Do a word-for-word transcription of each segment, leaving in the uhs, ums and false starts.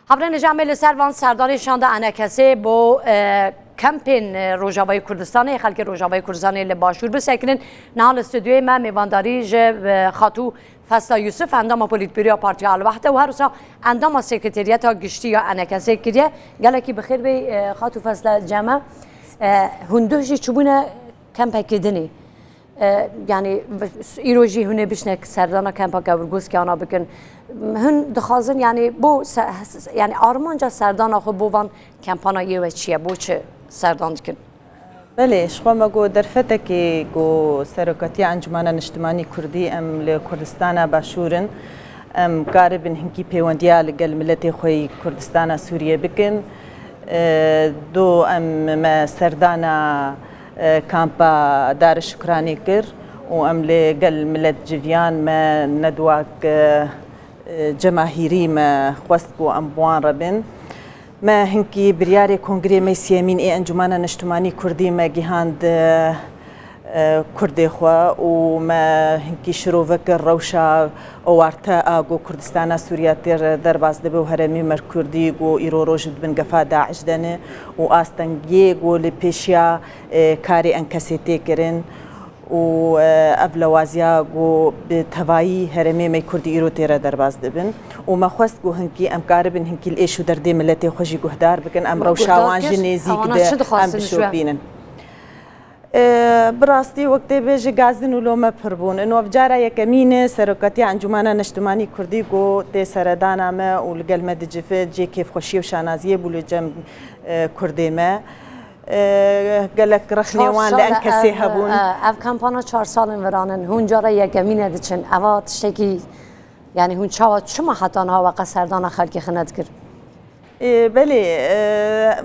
Hevrênê ji em ê li ser van serdanê şanda enekesê bo, e, kempên, e, Rojavayê Kurdistanê, xelkê Rojavayê Kurdistanê li Başûr bisekinin. Niha li stûdyoyê me mêvandarî ji, e, Xatû Fesla Yusuf, endama Polîtbîroya Partiya Elwehde û her wisa endama Sekreteriyeta Giştî ya enekesê kiriye. Gelekî bi xêr bê, e, Xatû Fesla Ceme. E, hûn duh jî çûbûne kempekê dinê. E, yanî, îro jî hûn ê bişne serdana kempa Kevirgûz kiyana bikin. Hûn dixwazin, yanî, bo se-, yanî, armanca serdana xwe bo van kempana yê we çi ye? Bo çi serdan dikin? Belê, ji xwe me got derfetekê ku Serokatiya Encûmena Niştimanî Kurdî, em li Kurdistana Başûr in, em karibin hinkî pêwendiya li gel miletê xwe yî Kurdistana Sûriye bikin. E, do em me serdana, e, kampa Darê Şukranê kir û em li gel milet civiyan me nedwak, e, e, cemahîrî me xwest ku em bi wan re bin. Me hinkî biryarê Kongrê me siyemîn ê Encûmena Niştimanî Kurdî me gihand, e, e, Kurdê xwe û me hinkî şirove kir rewşa ewarte a ku Kurdistana Sûriya tê re derbas dibe û herêmê me Kurdî ku îro roj di bin gefa DAIŞ de ne û astengiyê ku li pêşiya, e, karê enkesê tê kirin û, e, ev lewaziya ku bi tevayî herêmê me Kurdî îro tê re derbas dibin û me xwest ku hinkî em karibin hinkî li êş û derdê miletê xwe jî guhdar bikin, em rewşa wan ji nêzîk de em bişopînin. E, bi rastî wek tê bêje gazin û lome pir bûn. Ino ev cara yekemîn e Serokatiya Encûmena Neştimanî Kurdî ku tê seredana me û li gel me dicive, cihê kêfxweşiyê û şanaziyê bû li cem, e, Kurdê me. E, gelek rexnê wan li enkesê hebûn. Ev kampana çar salên viran in. Hûn cara yekemîn e diçin. Eva tiştekî, yanî hûn çawa, çima heta niha we qe serdana xelkê xwe nedikir? Ê, belê, e,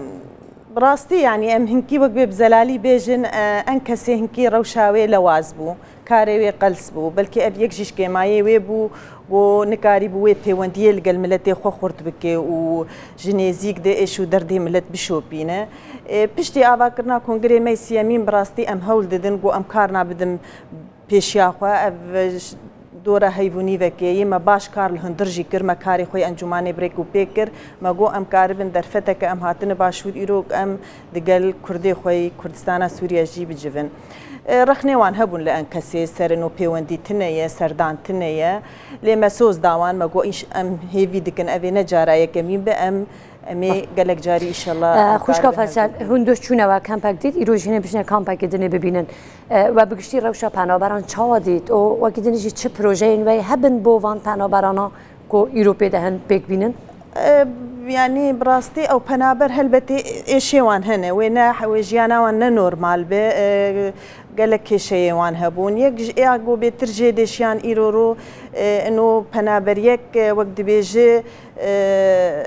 bi rastî, yanî em hinkî wek bê bi zelalî bêjin, e, enkesê hinkî rewşa wê lewaz bû, karê wê qels bû. Belkî ev yek jî ji kêmayê wê bû, ku nikarîbû wê pêwendiyê li gel miletê xwe xurt bike û ji nêzîk de êş û derdê milet bişopîne. E, piştî avakirina kongrê me siyemîn, bi rastî em hewl didin, ku em karna bidin pêşiya xwe. Ev dora heyvûnî vekê yê me baş kar li hundir jî kir, me karê xwe yê encûmanê bi rêk û pêk kir. Me got, em karibin derfeteke em hatine başûr, îro em digel Kurdê xwe yê Kurdistana Sûriye jî bicivin. E, rexnê wan hebûn li enkesê ser ino pêwendî tune ye, serdan tune ye. Lê me soz da wan, me got, îş-, em hêvî dikin, ev ê ne cara yekemîn be, em Em ê gelek carî, înşallah, em karibin. Xwişka Fesel, hûn duh çûne we kempek dît, îro jî hinê bişne kampekê dinê bibînin. E, we bi giştî rewşa penaberan çawa dît? Û wekî din jî çi projeyên we hebin bo van penaberana ku îro pê de hin pêk bînin? E, yanî bi rastî ew penaber helbetî êşê wan hene. Wê ne, wê jiyana wan ne normal be. E, gelek kêşeyê wan hebûn. Yek ji ê ya ku bêtir jê dêşiyan îro ro, e, ino penaberiyek, e, wek dibêje, e,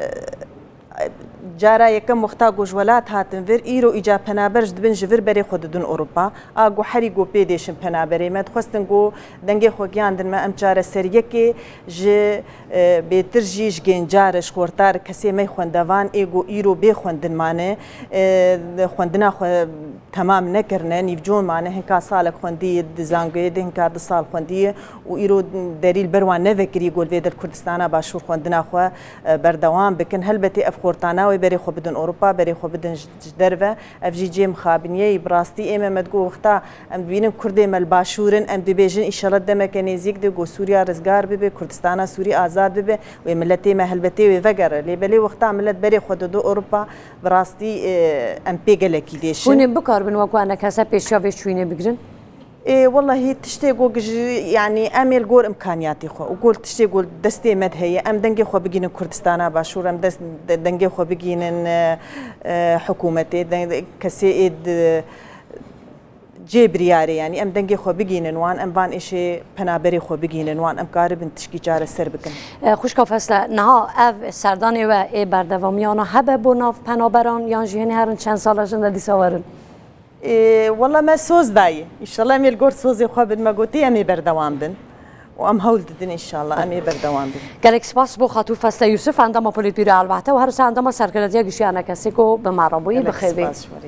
Cara yekem wexta ku ji welat hatin vir, îro îca penaber ji dibin ji vir berê xwe didin Ewropa. A ku herî ku pê dêşin penaberê me, dixwestin ku dengê xwe giyandin me, em çareseriyekê ji, e, bêtir jî ji gêncar, ji xortar, kesê me xwendevên ê ku îro bê xwendin mane, e, xwendina xwe temam nekirine, nîvcon mane, hinka salek xwendiye di zangoyê de, hinka du sal xwendiye û îro derî li ber wan nevekirî ku li vê der Kurdistana Başûr xwendina xwe, e, berdewam bikin. Helbetî ev xortana wê berê xwe bidin Ewropa, berê xwe bidin ji, ji derve. Ev jî cihê mixabiniyê ye. Bi rastî ê me me digot wexta em dibînin Kurdê me li Başûr in, em dibêjin, înşallah demeke nêzîk de ku Sûriya rizgar bibe, Kurdistana Sûrî azad bibe, wê miletê me helbetê wê vegere. Lê belê wexta milet berê xwe dide Ewropa, bi rastî, e, em pê gelekî dêşin. Hûn ê bikaribin wek wan nekese pêşiya vê çûyînê bigirin? Ê, wellahî tiştê ku ji, yanî em ê li gor imkaniyatê xwe û gor tiştê ku destê me de heye, em dengê xwe bigînin Kurdistana Başûr, em dest, de-, dengê xwe bigînin, e, e, hikûmetê, de-, kesê ê di cê biryarê, yanî em dengê xwe bigînin wan, em van êşê penaberê xwe bigînin wan, em karibin tişkî çareser bikin. E, xwişka Fesle, niha ev serdanê we ê berdewamiyana hebe bo nav penaberan yan jî hinê herin çend sala jin de dîsa werin? Ê, wela me soz dayî. Înşallah em ê li gor sozê xwe bin. Me gotî em ê berdewam bin. Û em hewl didin înşallah em ê berdewam bin. Gelek spas bo Xatû Fesle Yusuf, endama Polîtbîroya Elbehte û her wisa endama Serkiretiya Giştî ya N K S ku bi me re bûyî. Bi xêr bî. Gelek spas ji we.